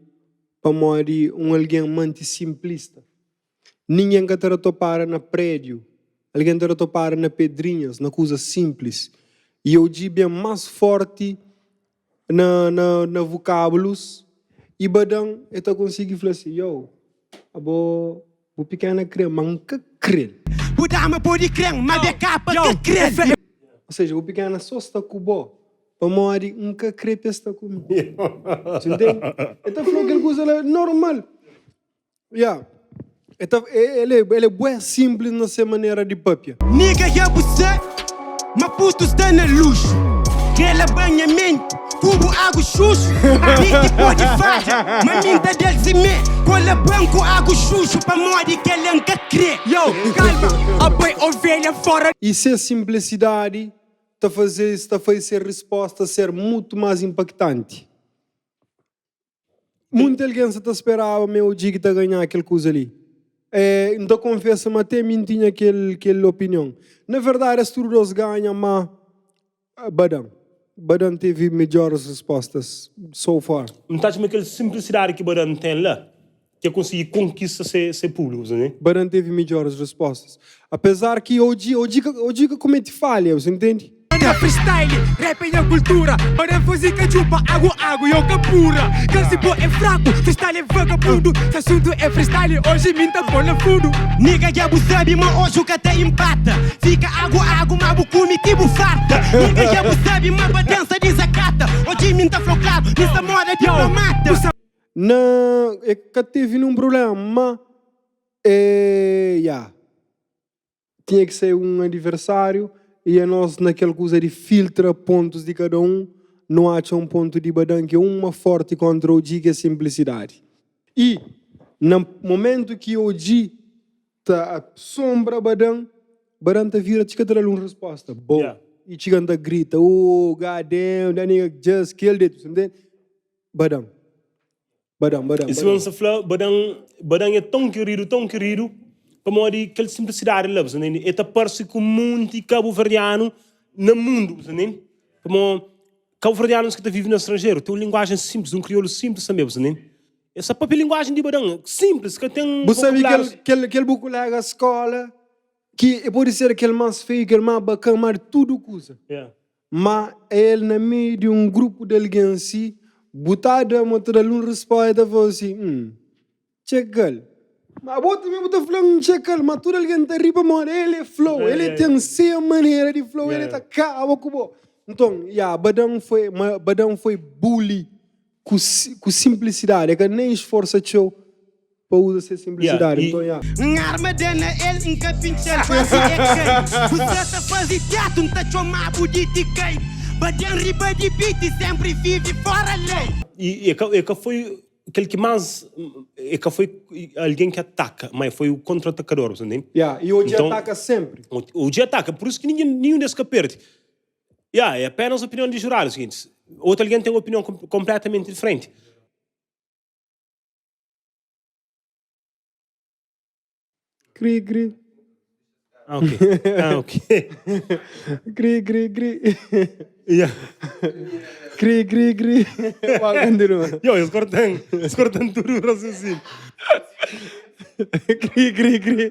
pamodi um alguém mante simplista. Ninguém ka ta topara na prédio, alguém ta topara na pedrinhas, na coisa simples. E OG bem mais forte na, na, na vocábulos e badão eu ta consegui falar assim, yo, abo, bu pequena crer, mas nunca crer. Bu dama pode crer, mas de capa que crer. Ou seja, o pequena só está com bo, pamodi nunca crer que está comigo. Você entende? Então falou que ele coisa lá normal. Yeah. Então, ele, ele é bué simples na sua maneira de papia. Nigga, já você, Maputo está na luxo. Grela banha mente, cubo água xuxo. Beat pode falha, mas minta del cimé. Cola banco água xuxo, pa modi que ela nunca crê. Yo, calma, a boi ovelha fora E se a simplicidade está fazer, está fazer a resposta ser muito mais impactante. Muita alguém se tá esperava meu dia que tá ganhar aquele coisa ali. É, então confesso, mas até mim tinha aquele, aquele opinião. Na verdade, as todos ganham, mas ah, Badam. Badam teve melhores respostas so far. Não tá aquela simplicidade que o Baran tem lá, que conseguir conquista ser, ser público, né? Badam teve melhores respostas. Apesar que hoje, hoje, hoje comete falha, você entende? Nigga freestyle, rap é nha cultura Para fazer cachupa, água, água e eu capura Cause bo é fraco, freestyle é vagabundo Se assunto é freestyle, hoje mim tá pô na fundo Nigga dja bu sabe ma hoje o ka ta empata Fica água, água, ma bu cumi ti bu farta Nigga dja bu sabe ma pa dança desacata Hoje mim ta flau claro, mi sta moda diplomata Na e ka tevi num problema ma e ya tinha ki ser un adiversáriu e anos na kel kuza di filtra pontus di kada un nu atxa un pontu di Badan ki é uma forti kontra OG ki é simplisidadi e na momentu ki OG ta sombra Badan Badan ta vira txiga ta da-l un resposta bo e txiga ta grita oh god damn that nigga just killed it Badan Badan, badan, E sima badan. N sta fla, Badan, Badan é tãu keridu, tãu keridu, pamodi kel sinplisidadi la, bu sta ntende? E ta parse ku munti kabuverdianu na mundu, bu sta ntende? Pamodi kabuverdianus ki ta vive na stranjeru ten un linguajen sinplis, un kriolu sinplis tanbe, bu sta ntende? Es ta papia linguajen di Badan, sinplis, ka ten Bu sabe kel, vokabulárius. kel, kel bu kolega skola ki e pode ser kel más feiu, kel más bakan, má di tudu kuza. Yeah. Má el na meiu di un grupu di algen si, bu ta da ma ta da-l un respósta, el ta fla si, Hum, txeka-l. Má bo tanbê bu ta fla, Hum, txeka-l. Má tudu algen ta ri pamodi el é fla-u, el é ten se manera di fla-u, el ta kaba ku bo. Nton, ya, Badan foi, ma Badan foi bully ku ku sinplisidadi, el ka nen sforsa txeu. Pa uza se simplisidadi nton ya. N arma da na el N ka pintxa-l kuazi e kai Bu sa ta faze teatu N ta txoma-bu di tikai Baden riba di beat senpri vive fora lei. E e ka e ka foi kel ki más e ka foi algen ki ataka, ma e foi o kontra-atakador, bu sta ntende? Ya, i OG Nton, ataka senpri. OG ataka, pur isu ki ningen ninhun des ka perde. Ya, é apenas opinion di juradu, sigintis, otu algen ten opinion konpletamenti diferenti. Kri kri. Ah, ok. Ah, ok. Kri kri kri. Yeah. Kri kri kri. Wá, continua. Yo, es cortan, es cortan tudo o raciocínio. Kri kri kri.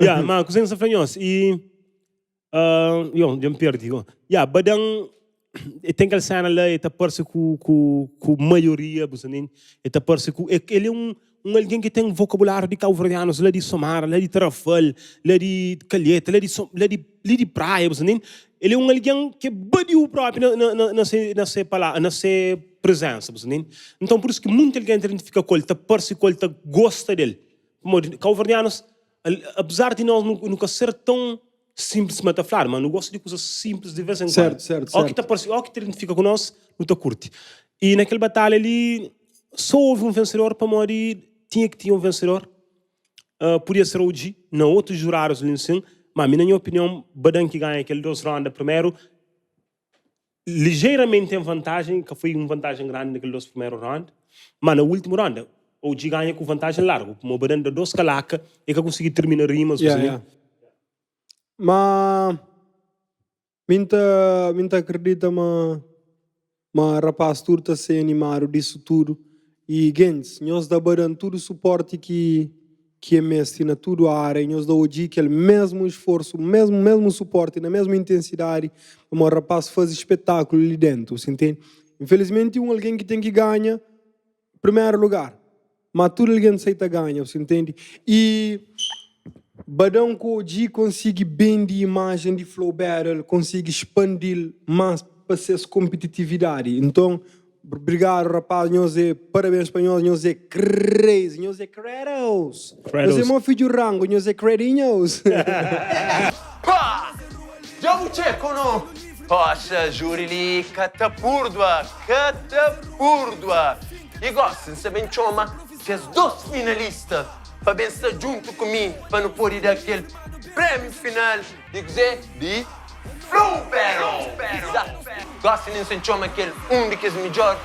Ya, ma kuzê N sta fla nhos? I, yo, dja N perdi. Ya, Badan, e ten kel sena la, e ta parse ku, ku, ku maioria, bu sta ntende? E ta parse ku, el é un, un algen ki ten vokabuláriu di kauverdianus la di Somara, la di Tarrafal, la di Calheta, la di, la di, li di Praia, bu sta ntende? El é un algen ki é badiu propi na, na, na se, na se pala, na se prezensa, bu sta ntende? Nton, pur isu ki munti algen ta identifika ku el, ta parse ku el, ta gosta del. Pamodi kauverdianus, apezar di nos nu ka ser tãu sinplis sima ta fladu, ma nu gosta di kuzas sinplis di vez en kuandu. Sertu, sertu, Ó ki ta sertu. parse, ó ki ta identifika ku nos, nu ta kurti. I na kel batalha li, sô houve un vensedor pamodi tinha ki tinha un vensedor. Podia ser OG, na otus jurados li nsin, ma mi na nha opinion, Badan ki ganha kel dos ronda primeru, Lijeiramente en vantajen, ka foi un vantajen grandi na kel dos primeru round, ma na ultimu ronda OG ganha ku vantajen largu, pamo Badan da dos kalaka e ka konsigi termina rimas, Yeah, yeah. Ma mi nta mi nta akredita ma ma rapaz tudu ta ser animadu disu tudu i gentis nhos da Badan tudu suporti ki ki e meste na tudu ária i nhos da OG kel mesmu isforsu, mesmu mesmu suporti, na mesmu intensidadi, pamodi rapaz faze spetakulu li dentu, si ntende? Infelizmenti un algen ki ten ki ganha primeru lugar, ma tudu algen sai ta ganha, si ntende? I Badam ku OG konsigi bende imajen di Flow Battle, konsigi spandi-l más pa ses konpititividadi, nton Obrigado rapaz nhos é parabéns pa nhos nhos é crazy nhos é credos nhos é mo fidju rango nhos é credinhos. Pá! Dja bu txeka ou no? Poxa, júri li ka ta púrdua, ka ta púrdua! I gósi N sta ben txoma kes dos finalista pa ben sta djuntu ku mi pa nu pode da kel prémiu final di kuzê? Di Flow Battle! Izatu! Gósi li N sta txoma kel un di kes midjór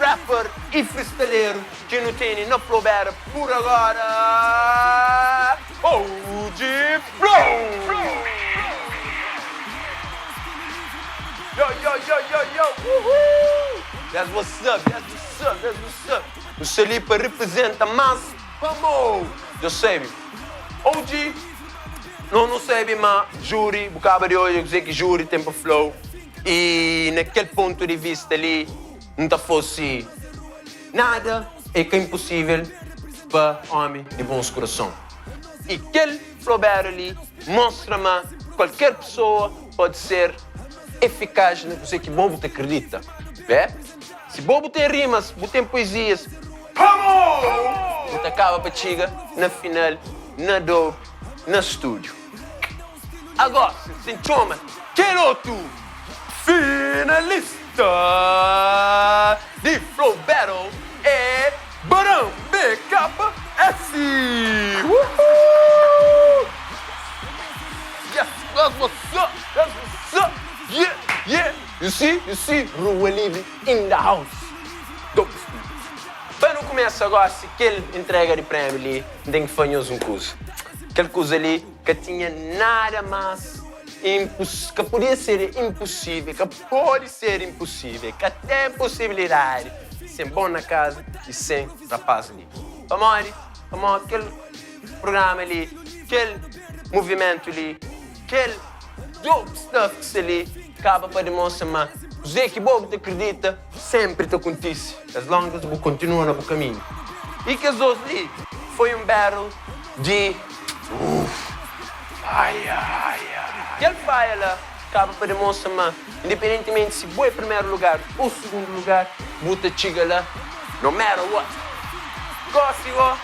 rapper i freestaleru ki nu tene na Flow Battle pur agora, OG Flow! Yo yo yo yo yo woohoo! That's what's up, that's what's up, that's what's up! Nu sta li pa riprizenta más pamô! Dja sabe, OG! Nos nu sabe ma júri, bu kaba di odja kuzê ki júri ten pa fla-u i na kel pontu di vista li N ta fosi nada é ka inposível pa ómi di bons kurason. I kel flobera li mostra ma kualker pesoa pode ser efikás na kuzê ki bo bu ta kridita. Bê? Si bo bu ten rimas, bu ten poezias, pamo! Bu ta kaba pa txiga na final, na dope, na stúdiu. Agósi, sen txoma kel otu finalista di Flow Battle é Baran BKS! Woohoo! Yes, that's what's up, that's what's up, yeah, yeah, you see, you see, Rua Livre in the house, dope studio. Pa nu kumesa gósi kel entrega di prémiu li, N ten ki fla nhos un kuza. Kel kuza li ka tinha nada más inpus, ka podia ser inpusível, ka pode ser inpusível, ka ten posibilidadi sen bon na kaza i sen rapás li. Pamodi? Pamodi kel prugrama li, kel muvimentu li, kel dope stuff ki sta li kaba pa dimonstra ma kuzê ki bo bu ta kridita sénpri ta kontise as long as bu kontinua na bu kaminhu. I kes dôs li foi un battle di uff faia. Kel faia la kaba pa dimonstra ma independentimenti si bo é primeru lugar ô sugundu lugar bu ta txiga la no matter what. Gósi gó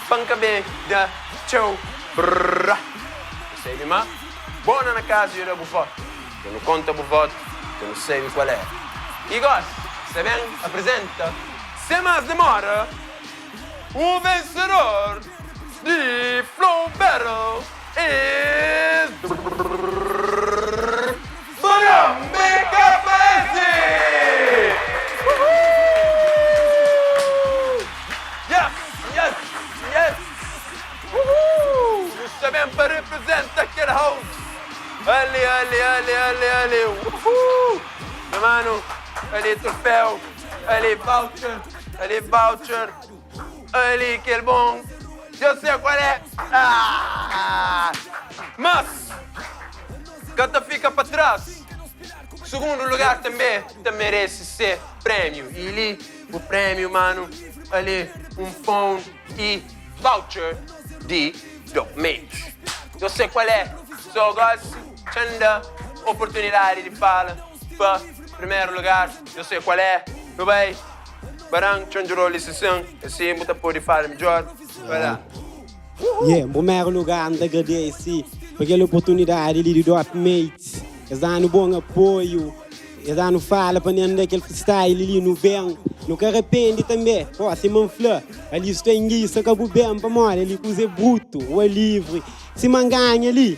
pa N ka ben da txeu brrrra. Bu sabe ma bo na na kaza dja da bu votu. Dja nu konta bu votu, dja nu sabe kual é. I gósi sta ben aprizenta sen más demora o vensedor di Flow Battle is Baran BKS! Woohoo! Yes, yes, yes! Woohoo! Nu sta ben pa reprezenta kel house! Ali, ali, ali, ali, ali! Woohoo! Nha manu, ali troféu, ali voucher, ali voucher, ali kel bon, dja sei kual é! Ah! Mas, ka ta fika pa tras, sugundu lugar tanbe ta merese se prémiu. I li bu prémiu, manu, ali un phone i voucher di Dope Mate. Dja sei kual é, so gosi txa-m da oportunidadi di fala pa primeru lugar. Dja sei kual é, nu bai Baran, txa-m djuda-u li sisin, asi bu ta pode fala midjor. Vai la. Yeah, N primeru lugar N ta agradese pa kel oportunidadi li di Dope Mates. Es da-nu bon apoiu, es da-nu fala pa nu anda kel freestyle li, nu ben, nu ka rapende tanbe. Pó, sima N fla, ali sta ingisa ka bu ben pamodi ali kuza é brutu, rua livri. Sima N ganha li,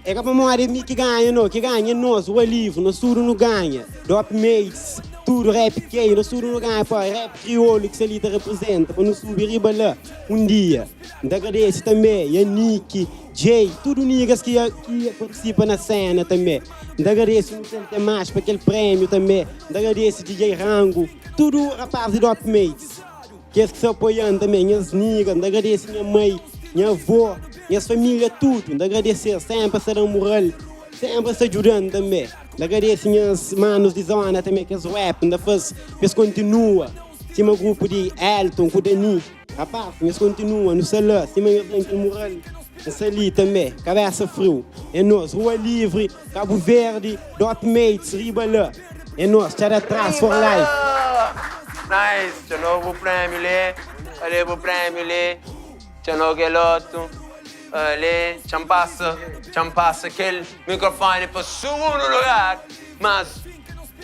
é ka pamodi é mi ki ganha no, ki ganha é nos, rua livri, nos tudu nu ganha. Dope Mates, tudu rap kei, nos tudu nu ganha. Pó, rap kriolu ki sta li ta reprezenta pa nu subi riba la un dia. N ta agradese tanbe Yannick, Jay, tudu niggas ki ki partisipa na sena tanbe. N ta agradese nu kel ten mas pa kel prémiu tanbe. N ta agradese DJ Rango, tudu rapaz di Dope Mates, kes ki sta apoia-m tanbe, nhas niggas. N ta agradese nha mai, nha avó, nhas família tudu. N ta agradese-s, sénpri es ta da-m mural, sénpri es ta djuda-m tanbe. N ta agradese nhas manus di zona tanbe, kes rap, N ta fla-s pa es kontinua, sima grupu di Elton ku Dani. Rapaz, nhos kontinua, nu sta la, sima nhos da-m kel mural, N sta li tanbe, kabesa friu, é nos, Rua Livri, Kabu Verdi, Dope Mates, riba la, é nos, txada tras for life. Nice, txa no bu prémiu li, ali bu prémiu li, txa no kel otu ali, txa-m pasa, txa-m pasa kel mikrofoni pa sugundu lugar, mas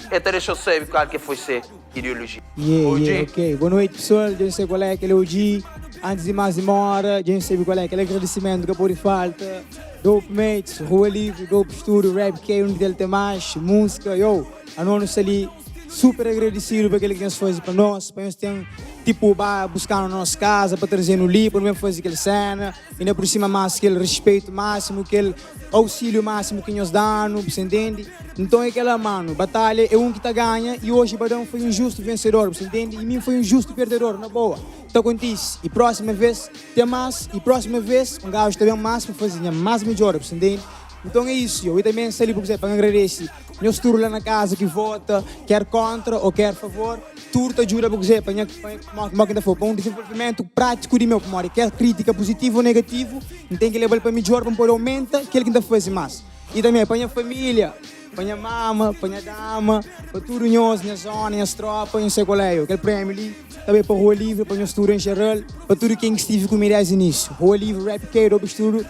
el ta dexa-u sabe kal ki foi se. Ideologia. Yeah, OG. yeah, ok. Boa noite, pessoal. Dja nu sabe qual é kel OG. Antes di más dimora, dja nu sabe qual é kel agradecimentu ka pode falta. Dope Mates, Rua Livre, Dope Studio, Rap K, undi el ten más música. Yo, ano nu sta li. Super agradecido pa kel ki nhos faze pa nos, pa nhos ten tipo ba buskanu na nos kaza pa trazenu li pa nu ben faze kel sena, inda por sima mas kel respeito máximo, kel auxílio máximo ki nhos danu, bu sa intende? Nton é kela mano, batalha é un ki ta ganha e hoje Badam foi un justo vencedor, bu sa intende? E mi foi un justo perdedor, na boa, ta kontise e próxima vez ten mas e próxima vez un gajo ta ben mas pa faze nha mas midjor, bu sa intende? Nton é isso, yo, e tanbe N sta li pa bu pa N agradece Nhos tudu la na kaza ki vota, ker kontra o ker favor, tudu ta djuda pa kuzê? Pa nha, pa, mo ki N ta fla, pa un dizenvolvimentu prátiku di meu, pamodi ker krítika puzitivu o negativu, N ten ki leba-l pa midjor pa N pode aumenta kel ki N ta faze más. I tanbe pa nha família, pa nha mama, pa nha dama, pa tudu nhos, nha zona, nhas tropa, nhos sai koléu. Kel prémiu li ta bai pa Rua Livri, pa nhos tudu en jeral, pa tudu ken ki stivi ku mi desdi inísiu. Rua Livri, Rap K, Dope Studio.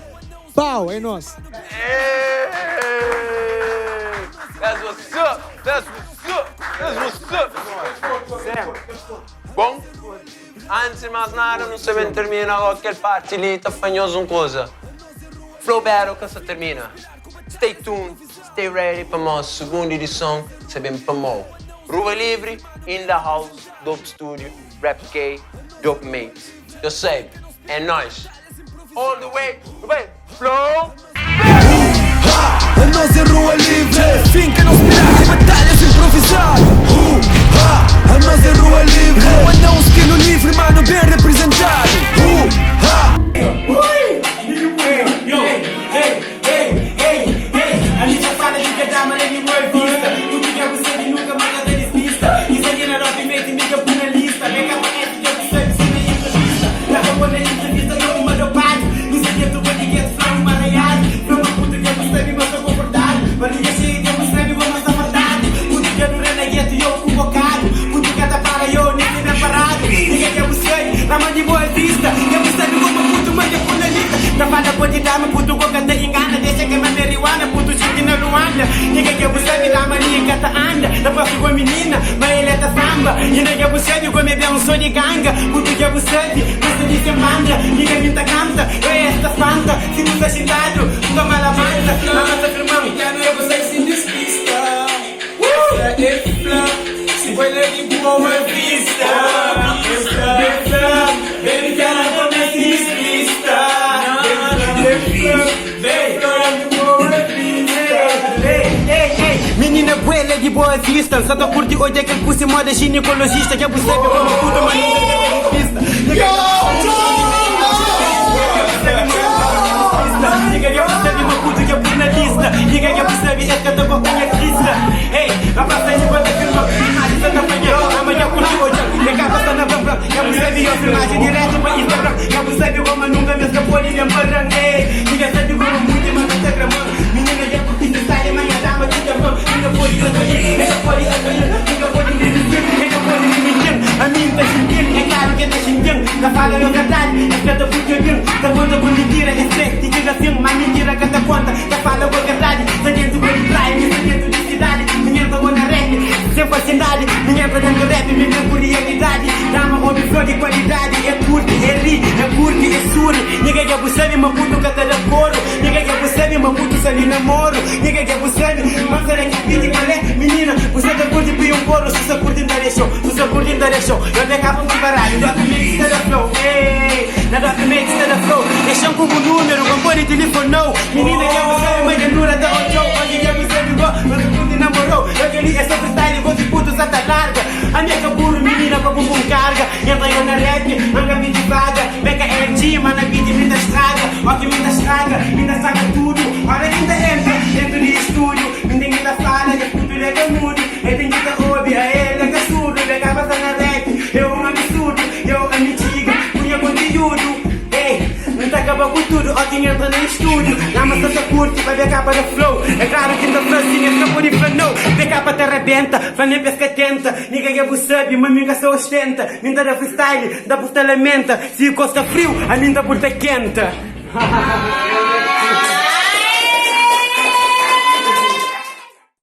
Pau, é nos! That's what's up, that's what's up, that's what's up. Bom, antes de mais nada, nu sa ben termina agora kel parti li ta fla nhos un kuza. Flow Battle ka sa termina. Stay tuned, stay ready pa mos segundu edison sa ben pa mou. Rua Livre in the house, Dope Studio, Rap K, Dope Mates. Eu sei, é nóis. All the way, nu bai Flow Ha, anos é rua livre Finka nos pirata batalhas improvisado Uh, ha, anos é rua livre Manda um estilo livre, mano, bem representado Uh, ha.